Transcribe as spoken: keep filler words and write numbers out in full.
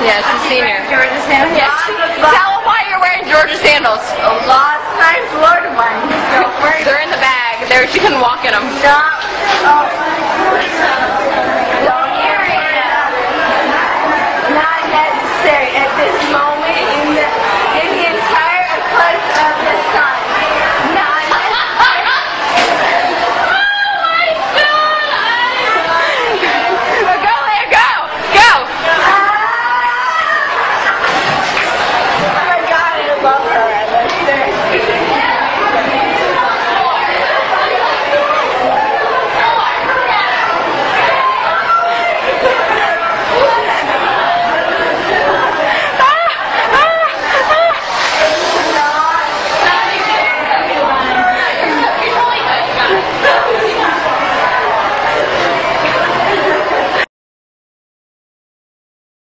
Yeah, it's a senior. Georgia Sandals. Yes. Tell them why you're wearing Georgia sandals. A lot of times loaded mine. They're in the bag. There, she can walk in them. Not, oh.